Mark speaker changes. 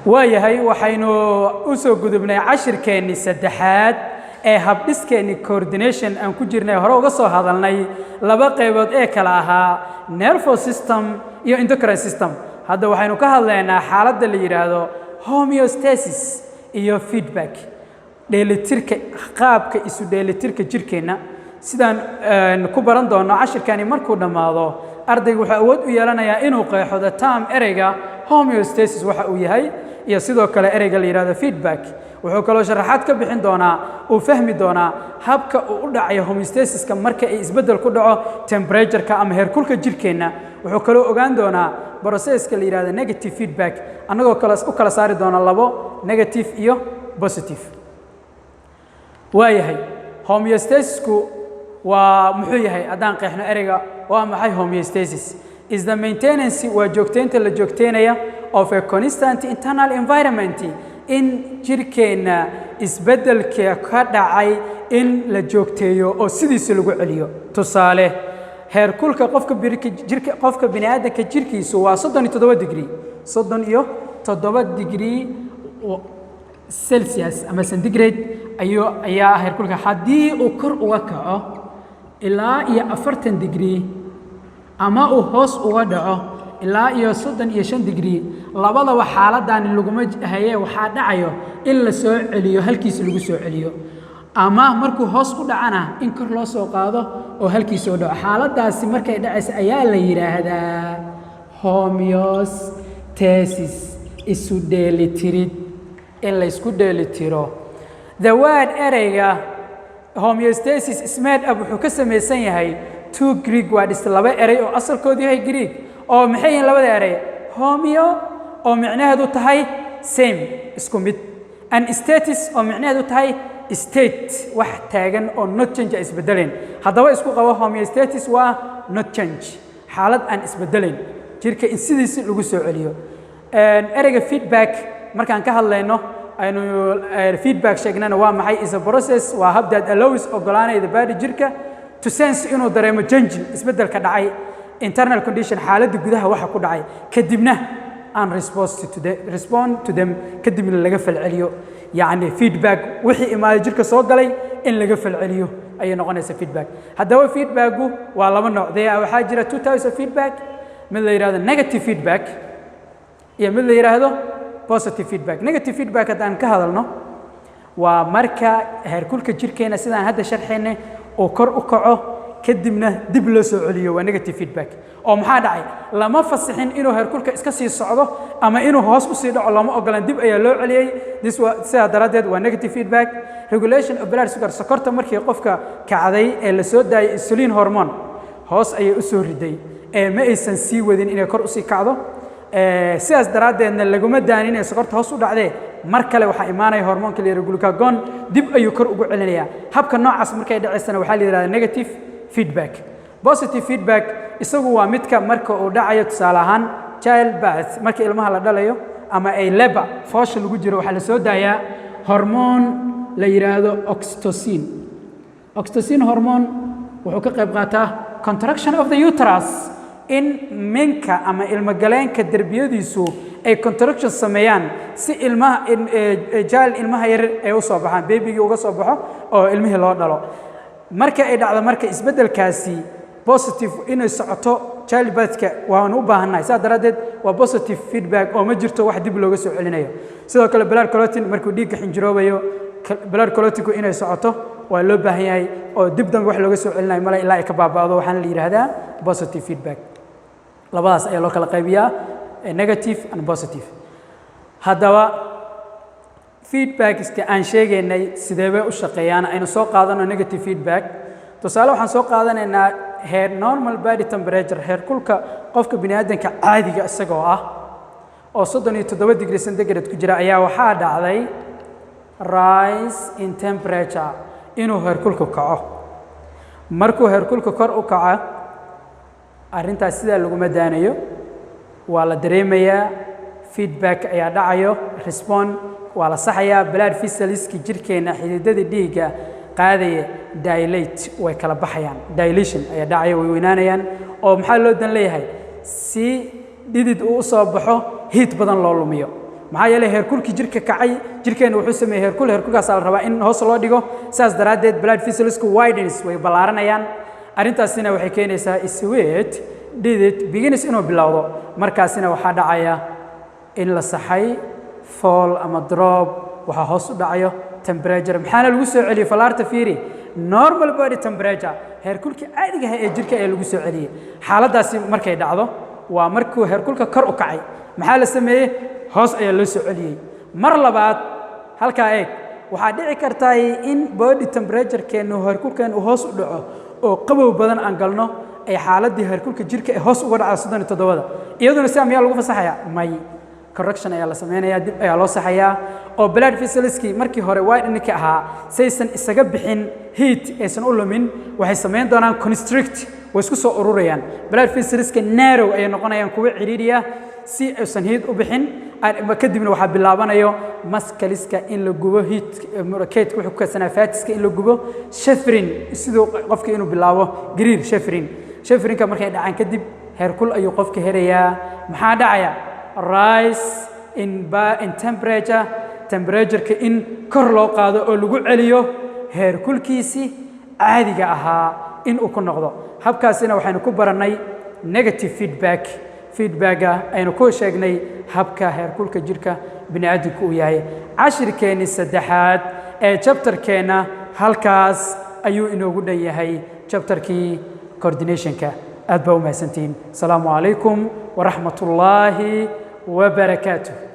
Speaker 1: Waayahay, waxaynu u soo gudubnay cashirkeennii saddexaad ee habdhiskeenni coordination aan ku jirnay. Hore uga soo hadalnay laba qaybood ee kala ahaa nervous system iyo endocrine system. Hadda waxaynu ka hadlaynaa xaaladda la yidhaahdo homeostasis iyo feedback, dheelitirka, qaabka isu dheelitirka jirkeenna. Sidaan ku baran doono cashirkani markuu dhammaado, ardaygu wuxuu awood u yeelanayaa inuu qeexo the term, ereyga homeostasis waxa uu yahay, iyo sidoo kale ereyga la yidhahdo feedback. Wuxuu kaloo sharaxaad ka bixin doonaa, uu fahmi doonaa habka uu u dhacayo homeostasiska marka ay isbeddel ku dhaco temperatureka ama heerkulka jirkeenna. Wuxuu kaloo ogaan doonaa processka la yidhahdo negative feedback, annagoo kale u kala saari doona labo, negative iyo positive. Waayahay, homeostasisku waa muxuu yahay? Haddaan qeexno ereyga, waa maxay? Homeostasis is the maintenance, waa joogteynta la joogteynaya, of a constant internal environment, in jirkeenna isbeddelka ka dhacay in la joogteeyo oo sidiisa lagu celiyo. Tusaale, heerkulka qofka jirka, qofka bini aadamka jirkiisu waa 37 degree, 37 degree Celsius ama centigrade ayuu ayaa ah heerkulka. Haddii uu kor uga kaco ilaa iyo 40 degree ama uu hoos uga dhaco ilaa iyo 35 degree, labadaba xaaladani laguma haye. Waxaa dhacayo in la soo celiyo, halkiisa lagu soo celiyo, ama markuu hoos u dhacana in kor loo soo qaado oo halkiisa u dhaco. Xaaladdaasi markay dhacaysa ayaa la yidhaahdaa homeostasis, isu dheelitirid, in la isku dheelitiro. The word, ereyga homeostasis, is made up, wuxuu ka samaysan yahay, two Greek words, laba erey oo asalkoodu yahay Greek. Oo maxay yihiin labada erey? Homeo, oo micnaheedu tahay same, isku mid, and stasis, oo micnaheedu tahay state, wax taagan oo not change, ay isbedelayn. Haddaba isku qabo, homeostasis waa not change, xaalad aan isbedelayn, jirka in sidiisi lagu soo celiyo. Ereyga feedback markaan ka hadlayno, aynu feedback sheegnana, waa maxay? Is a process, waa hab, that allows, ogolaanaya, the body, jirka, to sense, inuu dareemo, change, isbeddelka dhacay, internal condition, xaaladda gudaha waxa ku dhacay, kadibna and response to the respond to them, kadibna laga falceliyo. Yacni feedback wixii imaaday, jirka soo galay, in laga falceliyo ayay noqonaysa feedback. Haddaba feedbacku waa laba nooc. Dee waxaa jira two types of feedback: mid la yidhahdo negative feedback iyo mid la yidhaahdo positive feedback. Negative feedback haddaan ka hadalno, waa marka heerkulka jirkeena, sidaan hadda sharxaynay, uu kor u kaco, kadibna dib loo soo celiyo, waa negative feedback. Oo maxaa dhacay? Lama fasixin inuu heerkulka iska sii socdo ama inuu hoos usii dhaco, lama ogolan, dib ayaa loo celiyey. This waa sidaa daraaddeed waa negative feedback. Regulation of blood sugar, sokorta markii qofka kacday ee la soo daayay insulin hormone, hoos ayay u soo riday ee ma aysan sii wadin inay kor usii kacdo. Sidaas daraaddeedna laguma daanin inay sokorta hoos u dhacdee. Mar kale waxaa imaanaya hormoonka la yidhahdo glucagon, dib ayuu kor ugu celinayaa. Habka noocaas markay dhacaysana waxaa la yidhahdaa negative feedback. Positive feedback isagu waa midka marka uu dhacayo, tusaale ahaan child birth, marka ilmaha la dhalayo ama ay labor, foosha lagu jiro, waxaa la soo daayaa hormoon la yidhaahdo oxytocin. Oxytocin hormone wuxuu ka qayb qaataa contraction of the uterus, in minka ama ilmogaleenka derbiyadiisu ay contraction sameeyaan si ilmaha child, ilmaha yar ay u soo baxaan, babygii uga soo baxo oo ilmihii loo dhalo. Marka ay dhacdo marka isbeddelkaasi positive, inay socoto childbirthka waan u baahannahay, saas daraaddeed waa positive feedback oo ma jirto wax dib looga soo celinayo. Sidoo kale blood clotting, markuu dhiigga xinjiroobayo, blood clottingku inay socoto waa loo baahan yahay oo dib dambe wax looga soo celinayo male ilaa ay ka baaba'do. Waxaana la yidhaahdaa positive feedback. Labadaas ayaa loo kala qaybiyaa, negative and positive. Haddaba feedbackska aan sheegaynay sidee bay u shaqeeyaan? Aynu soo qaadano negative feedback. Tusaale waxaan soo qaadanaynaa heer normal body temperature, heerkulka qofka bini aadamka caadiga isagoo ah oo 37 degree centigrade ku jira, ayaa waxaa dhacday rise in temperature, inuu heerkulku kaco. Markuu heerkulka kor u kaco, arrintaas sidaa laguma daanayo, waa la dareemayaa, feedback ayaa dhacayo, respond, waa la saxayaa. Blood vesselski jirkeenna, xididadii dhiigga qaadaya, dilate, way kala baxayaan, dilation ayaa dhacaya, way weynaanayaan. Oo maxaa loo dan leeyahay? Si dhidid uu u soo baxo, heat badan loo lumiyo. Maxaa yeelay heerkulkii jirka kacay, jirkeenna wuxuu sameeyey heerkul, heerkulkaasaa la rabaa in hoos loo dhigo. Saas daraaddeed blood vesselsku widens, way ballaaranayaan. Arrintaasina waxay keenaysaa sweat, dhidid, begins inuu bilowdo. Markaasina waxaa dhacaya in la saxay fall ama drop, waxaa hoos u dhacayo temperature. Maxaana lagu soo celiyey? Falaarta fiiri, normal body temperature, heerkulkii caadiga ah ee jirka ayaa lagu soo celiyey. Xaaladdaasi markay dhacdo waa markuu heerkulka kor u kacay. Maxaa la sameeyey? Hoos ayaa loo soo celiyey. Mar labaad halkaa eeg, waxaa dhici kartaa in body temperature-keennu, heerkulkeennu uu hoos u dhaco oo qabow badan aan galno, ay xaaladdii heerkulka jirka ay hoos uga dhacdo 37-da. Iyaduna sidaa miyaa lagu fasaxayaa? May, correction ayaa la sameynayaa, dib ayaa loo saxayaa oo blood vesselskii markii hore widening-ka ahaa, saysan isaga bixin heat, aysan u lumin, waxay samayn doonaan constrict, way isku soo ururayaan. Blood vesselska narrow ayay noqonayaan, kuwo cidhiidhiya, si aysan heat u bixin. Kadibna waxaa bilaabanayo muscleska in la gubo, heat kaydka wuxuu ku kaydsanaa fatska in la gubo, shivering, siduu qofka inuu bilaabo gariir, shivering. Shiveringka markay dhacaan kadib heerkul ayuu qofka helayaa. Maxaa dhacaya? Rise in temperature, temperatureka in kor loo qaado oo lagu celiyo heerkulkiisii caadiga ahaa in uu ku noqdo. Habkaasina waxaynu ku barannay negative feedback, feedbacka aynu ku sheegnay habka heerkulka jirka bini aadamku uu yahay. Cashirkeenni saddexaad ee chapterkeenna halkaas ayuu inoogu dhan yahay, chapterkii coordinationka. Aad baa u mahadsantihiin. Asalaamu calaykum waraxmat ullaahi wabarakaatuh.